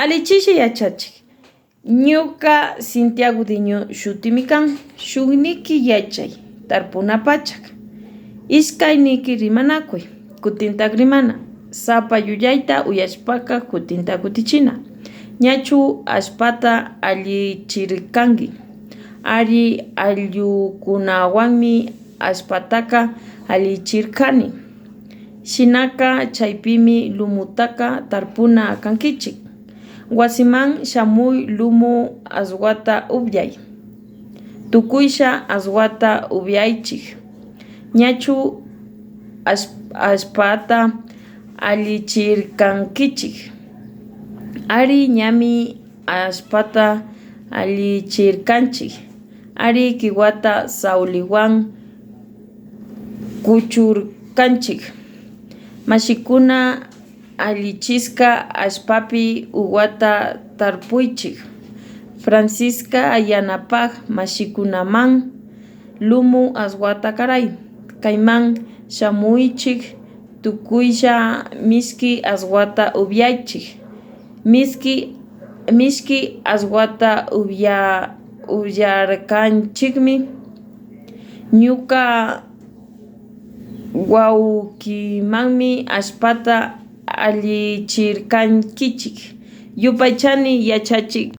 Allichishi yachachik. Ñuka Cintia Gudiño shutimi kan. Shukniki yachay tarpuna pachak. Ishkayniki rimanakuy. Kutintak rimana. Sapa yuyayta uyashpaka kutinta kutichina. Ñachu allpata allichirkanki. Ari ayllukunawanmi allpataka allichirkani. Shinaka chaypimi lumutaka tarpuna kankichik. Wasiman shamuy lumu aswata upyay. Tukuylla aswata upyaychik. Ñachu allpata allichirkankichik. Ari ñami allpata allichirkanchik. Ari kiwata sawliwan kuchurkanchik. Mashikuna allichishka allpapi uwata tarpuychik. Francisca yanapak mashikunaman lumu aswata karay. Kayman shamuychik tukuylla mishki aswata upyaychik. Mishki mishki aswata upyarkanchikmi. Ñuka wawkimanmi allpata allichirkankichik. Yupaychani yachachik.